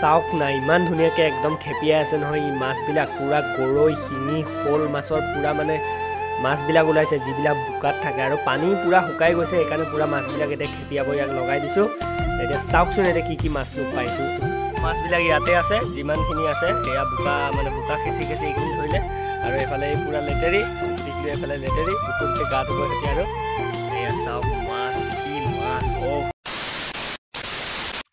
চাওক না ইমান ধুনীয়াকৈ একদম খেপিয়াই আছে নহয় এই মাছবিলাক পুৰা গৰৈ শিঙি শ'ল মাছৰ পুৰা মানে মাছবিলাক ওলাইছে যিবিলাক বোকাত থাকে আৰু পানী পুৰা শুকাই গৈছে সেইকাৰণে পুৰা মাছবিলাক এতিয়া খেপিয়াব ইয়াক লগাই দিছোঁ। এতিয়া চাওকচোন এতিয়া কি কি মাছনো পাইছোঁ। মাছবিলাক ইয়াতে আছে যিমানখিনি আছে এয়া বোকা মানে বোকা খেচি খেচি এইখিনি ধৰিলে আৰু এইফালে এই পুৰা লেতেৰি টিকলি এইফালে লেতেৰি পুখুৰীতে গা ধুব এতিয়া আৰু এয়া চাওক মাছ কি মাছ। অ'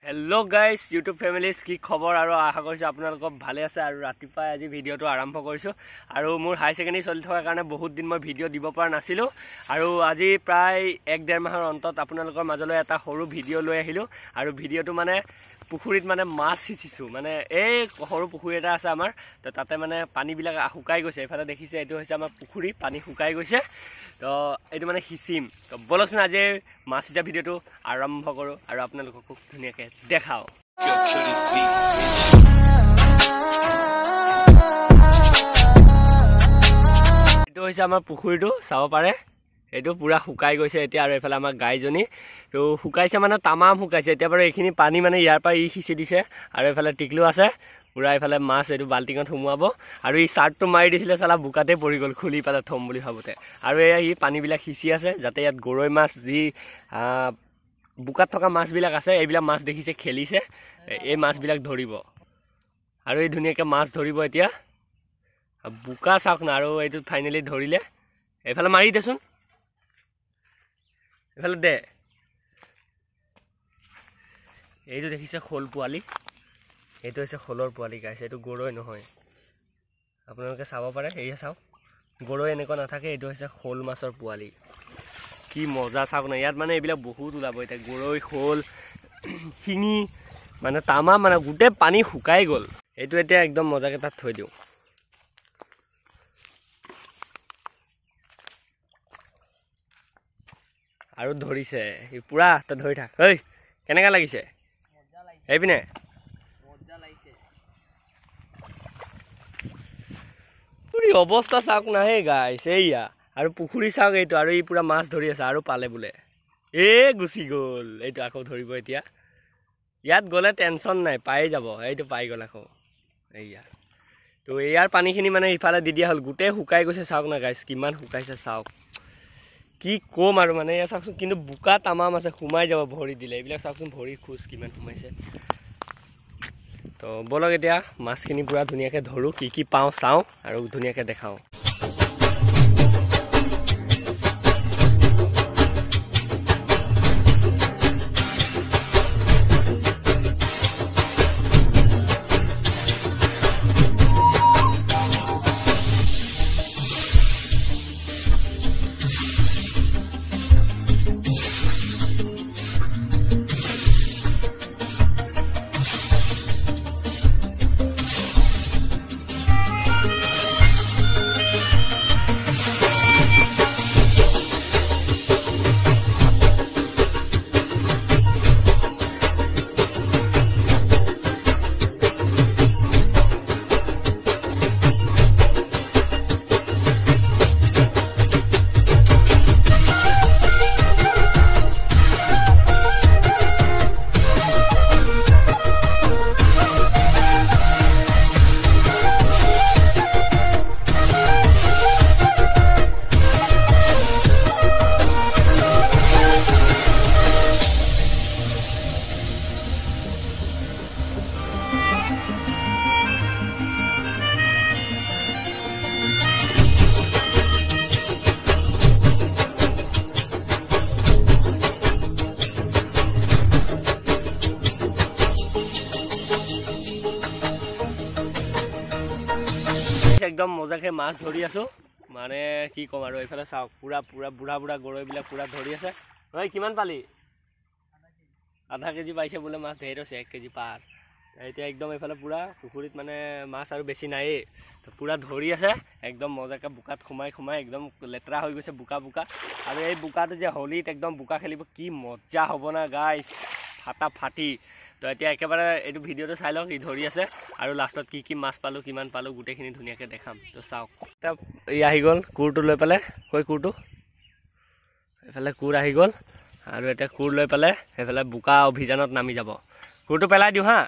হেল্ল' গাইজ ইউটিউব ফেমিলিজ, কি খবৰ আৰু আশা কৰিছোঁ আপোনালোকক ভালে আছে। আৰু ৰাতিপুৱাই আজি ভিডিঅ'টো আৰম্ভ কৰিছোঁ আৰু মোৰ হাই ছেকেণ্ডেৰী চলি থকাৰ কাৰণে বহুত দিন মই ভিডিঅ' দিব পৰা নাছিলোঁ আৰু আজি প্ৰায় 1-1.5 মাহৰ অন্তত আপোনালোকৰ মাজলৈ এটা সৰু ভিডিঅ' লৈ আহিলোঁ। আৰু ভিডিঅ'টো মানে পুখুৰীত মানে মাছ সিঁচিছোঁ, মানে এই সৰু পুখুৰী এটা আছে আমাৰ, তো তাতে মানে পানীবিলাক শুকাই গৈছে। এইফালে দেখিছে এইটো হৈছে আমাৰ পুখুৰী, পানী শুকাই গৈছে, তো এইটো মানে সিঁচিম। তো ব'লকচোন আজি মাছ সিঁচা ভিডিঅ'টো আৰম্ভ কৰোঁ আৰু আপোনালোককো ধুনীয়াকৈ দেখাওঁ। এইটো হৈছে আমাৰ পুখুৰীটো, চাব পাৰে এইটো পুৰা শুকাই গৈছে এতিয়া। আৰু এইফালে আমাৰ গাইজনী তো শুকাইছে মানে তামাম শুকাইছে এতিয়া বাৰু। এইখিনি পানী মানে ইয়াৰ পৰা ই সিঁচি দিছে। আৰু এইফালে টিকলু আছে পুৰা, এইফালে মাছ এইটো বাল্টিঙত সোমোৱাব। আৰু ই চাৰ্টটো মাৰি দিছিলে চালা বোকাতে পৰি গ'ল খুলি পেলাই থ'ম বুলি ভাবোঁতে। আৰু এয়া ই পানীবিলাক সিঁচি আছে যাতে ইয়াত গৰৈ মাছ যি বোকাত থকা মাছবিলাক আছে এইবিলাক মাছ দেখিছে খেলিছে, এই মাছবিলাক ধৰিব। আৰু এই ধুনীয়াকৈ মাছ ধৰিব এতিয়া। বোকা চাওক না, আৰু এইটো ফাইনেলি ধৰিলে। এইফালে মাৰি দেচোন, এইফালে দে। এইটো দেখিছে শ'ল পোৱালি, এইটো হৈছে শ'লৰ পোৱালি গাইছে, এইটো গৰৈ নহয়, আপোনালোকে চাব পাৰে। এয়া চাওক গৰৈ এনেকুৱা নাথাকে, এইটো হৈছে শ'ল মাছৰ পোৱালি। কি মজা চাওক না, ইয়াত মানে এইবিলাক বহুত ওলাব এতিয়া, গৰৈ শ'ল শিঙি মানে তামা মানে গোটেই পানী শুকাই গ'ল। এইটো এতিয়া একদম মজাকৈ তাত থৈ দিওঁ। আৰু ধৰিছে পুৰা, তই ধৰি থাক। ঐ কেনেকুৱা লাগিছে এইপিনে? অৱস্থা চাওক না হে গাইছ এইয়া। আৰু পুখুৰী চাওক এইটো, আৰু ই পুৰা মাছ ধৰি আছে আৰু পালে বোলে, এ গুচি গ'ল। এইটো আকৌ ধৰিব এতিয়া, ইয়াত গ'লে টেনশ্যন নাই পাই যাব। এইটো পাই গ'ল আকৌ এইয়া। তো ইয়াৰ পানীখিনি মানে ইফালে দি দিয়া হ'ল, গোটেই শুকাই গৈছে। চাওক না গাইছ কিমান শুকাইছে চাওক, কি ক'ম আৰু মানে এয়া চাওকচোন। কিন্তু বোকা তামাম আছে, সোমাই যাব ভৰি দিলে। এইবিলাক চাওকচোন ভৰিৰ খোজ কিমান সোমাইছে। তো ব'লক এতিয়া মাছখিনি পূৰা ধুনীয়াকৈ ধৰোঁ, কি কি পাওঁ চাওঁ আৰু ধুনীয়াকৈ দেখাওঁ। একদম মজাকে মাছ ধৰি আছোঁ, মানে কি ক'ম আৰু। এইফালে চাওক পুৰা পুৰা বুঢ়া বুঢ়া গৰৈবিলাক পুৰা ধৰি আছে। ঐ কিমান পালি? আধা কেজি পাইছে বোলে মাছ, ধেৰ হৈছে 1 কেজি পাৰ। এতিয়া একদম এইফালে পুৰা পুখুৰীত মানে মাছ আৰু বেছি নায়েই, পুৰা ধৰি আছে একদম মজাকে বোকাত সোমাই সোমাই একদম লেতেৰা হৈ গৈছে বোকা বোকা। আৰু এই বোকাটো যে হোলীত একদম বোকা খেলিব কি মজা হ'ব না গাইজ, ফাটা ফাটি। তো এতিয়া একেবাৰে এইটো ভিডিঅ'টো চাই লওক, ই ধৰি আছে আৰু লাষ্টত কি কি মাছ পালোঁ কিমান পালোঁ গোটেইখিনি ধুনীয়াকৈ দেখাম। তো চাওক এতিয়া ই আহি গ'ল কোৰটো লৈ পেলাই, কৈ কোৰটো এইফালে কোৰ আহি গ'ল। আৰু এতিয়া কোৰ লৈ পেলাই সেইফালে বোকা অভিযানত নামি যাব। কোৰটো পেলাই দিওঁ হা।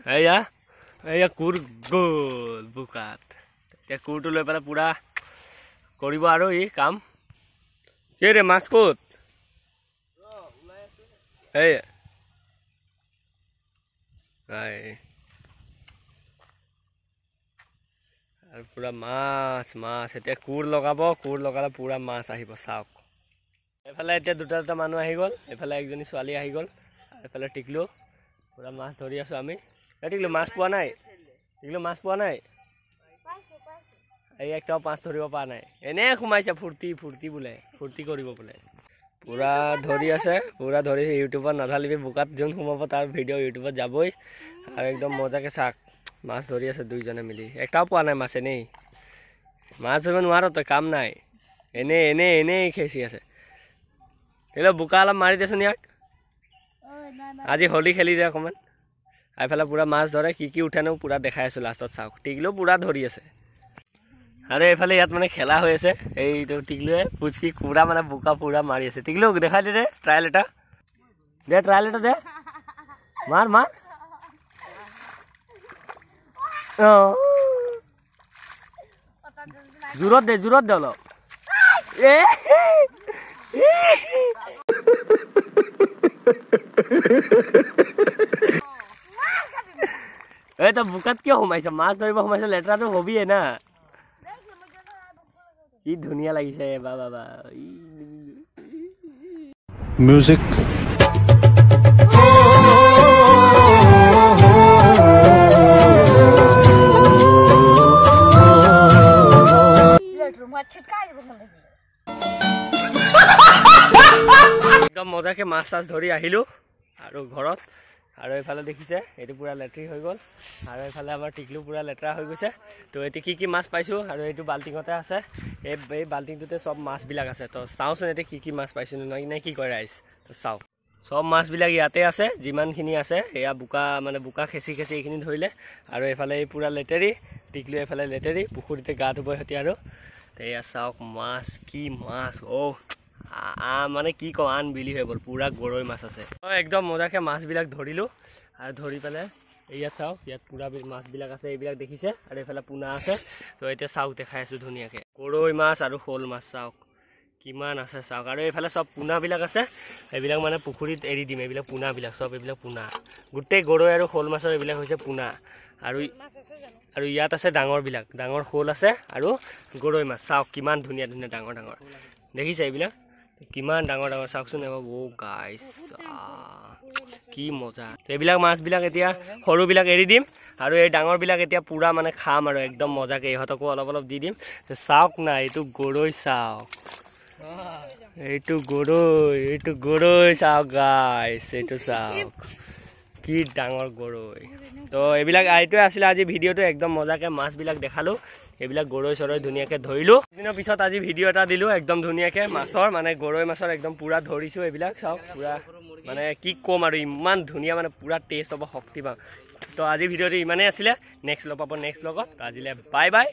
এয়া এয়া কোৰ গ'ল বোকাত। এতিয়া কোৰটো লৈ পেলাই পূৰা কৰিব আৰু ই কাম। কি ৰে মাছ ক'ত? এই আৰু পূৰা মাছ মাছ। এতিয়া কোৰ লগাব, কোৰ লগালে পূৰা মাছ আহিব। চাওক এইফালে এতিয়া দুটা দুটা মানুহ আহি গ'ল, এইফালে একজনী ছোৱালী আহি গ'ল, এইফালে টিকলু পূৰা মাছ ধৰি আছোঁ আমি। এই টিকলু মাছ পোৱা নাই? টিকলু মাছ পোৱা নাই? এই একটাও মাছ ধৰিব পৰা নাই, এনেই সোমাইছে ফূৰ্তি ফূৰ্তি বোলে, ফূৰ্তি কৰিব বোলে। পূৰা ধৰি আছে, পূৰা ধৰি ইউটিউবত নাঢালিবি, বোকাত যোন সোমাব তাৰ ভিডিঅ' ইউটিউবত যাবই। আৰু একদম মজাকে চাক মাছ ধৰি আছে দুইজনে মিলি, একটাও পোৱা নাই মাছ। এনেই মাছ ধৰিব নোৱাৰ তই, কাম নাই, এনেই এনেই এনেই খেচি আছে। এইবিলাক বোকা অলপ মাৰি দেচোন ইয়াক, আজি হোলী খেলি যায় অকণমান। এইফালে পূৰা মাছ ধৰে, কি কি উঠেনো পূৰা দেখাই আছোঁ লাষ্টত। চাওক টিকলু পূৰা ধৰি আছে। আৰু এইফালে ইয়াত মানে খেলা হৈ আছে, এইটো টিকলুৱে পুচকি পূৰা মানে বোকা পূৰা মাৰি আছে। টিকলু দেখাই দে, ট্ৰায়েল এটা দে, ট্ৰায়েল এটা দে, মাৰ মাৰ। অঁ জোৰত দে, জোৰত দে অলপ। এ এই তই বোকাত কিয় সোমাইছ? মাছ ধৰিব সোমাইছ, লেতেৰাটো হবিয়ে না। কি ধুনীয়া লাগিছে বা বাবা। মিউজিক একদম মজাকে মাছ চাছ ধৰি আহিলো আৰু ঘৰত। আৰু এইফালে দেখিছে এইটো পূৰা লেট্ৰি হৈ গ'ল, আৰু এইফালে আমাৰ টিকলু পূৰা লেতেৰা হৈ গৈছে। তো এতিয়া কি কি মাছ পাইছোঁ, আৰু এইটো বাল্টিঙতে আছে, এই বাল্টিংটোতে চব মাছবিলাক আছে। তো চাওঁচোন এতিয়া কি কি মাছ পাইছোঁ নে কি কয় ৰাইজ। তো চাওক চব মাছবিলাক ইয়াতে আছে, যিমানখিনি আছে। এয়া বোকা মানে বোকা খেচি খেচি এইখিনি ধৰিলে। আৰু এইফালে এই পূৰা লেতেৰি, টিকলু এইফালে লেতেৰি, পুখুৰীতে গা ধুব সিহঁতি। আৰু এয়া চাওক মাছ, কি মাছ অ' মানে কি কওঁ, আনবিলিভেবল, পূৰা গৰৈ মাছ আছে। একদম মজাকে মাছবিলাক ধৰিলোঁ। আৰু ধৰি পেলাই ইয়াত চাওক, ইয়াত পূৰা মাছবিলাক আছে, এইবিলাক দেখিছে। আৰু এইফালে পোনা আছে। তো এতিয়া চাওক দেখাই আছোঁ ধুনীয়াকৈ, গৰৈ মাছ আৰু শ'ল মাছ চাওক কিমান আছে চাওক। আৰু এইফালে চব পোনাবিলাক আছে, এইবিলাক মানে পুখুৰীত এৰি দিম। এইবিলাক পোনাবিলাক চব, এইবিলাক পোনা, গোটেই গৰৈ আৰু শ'ল মাছৰ এইবিলাক হৈছে পোনা। আৰু আৰু ইয়াত আছে ডাঙৰবিলাক, ডাঙৰ শ'ল আছে আৰু গৰৈ মাছ। চাওক কিমান ধুনীয়া ধুনীয়া ডাঙৰ ডাঙৰ, দেখিছে এইবিলাক কিমান ডাঙৰ ডাঙৰ, চাওকচোন এবাৰ। অ' গাইছ কি মজা। এইবিলাক মাছবিলাক এতিয়া সৰুবিলাক এৰি দিম, আৰু এই ডাঙৰবিলাক এতিয়া পূৰা মানে খাম আৰু একদম মজাকে, ইহঁতকো অলপ অলপ দি দিম। চাওক না এইটো গৰৈ, চাওক এইটো গৰৈ, এইটো গৰৈ চাওক গাইছ, এইটো চাওক কি ডাঙৰ গৰৈ। তো এইবিলাক এইটোৱে আছিলে আজি ভিডিঅ'টো, একদম মজাকে মাছবিলাক দেখালোঁ, এইবিলাক গৰৈ চৰৈ ধুনীয়াকৈ ধৰিলোঁ। দিনৰ পিছত আজি ভিডিঅ' এটা দিলোঁ একদম ধুনীয়াকৈ মাছৰ, মানে গৰৈ মাছৰ একদম পূৰা ধৰিছোঁ। এইবিলাক চাওক পূৰা মানে কি ক'ম আৰু, ইমান ধুনীয়া মানে পূৰা টেষ্ট হ'ব, শক্তি পাম। তো আজি ভিডিঅ'টো ইমানেই আছিলে, নেক্সট লগ পাব নেক্সট ব্লগত। আজিলৈ বাই বাই,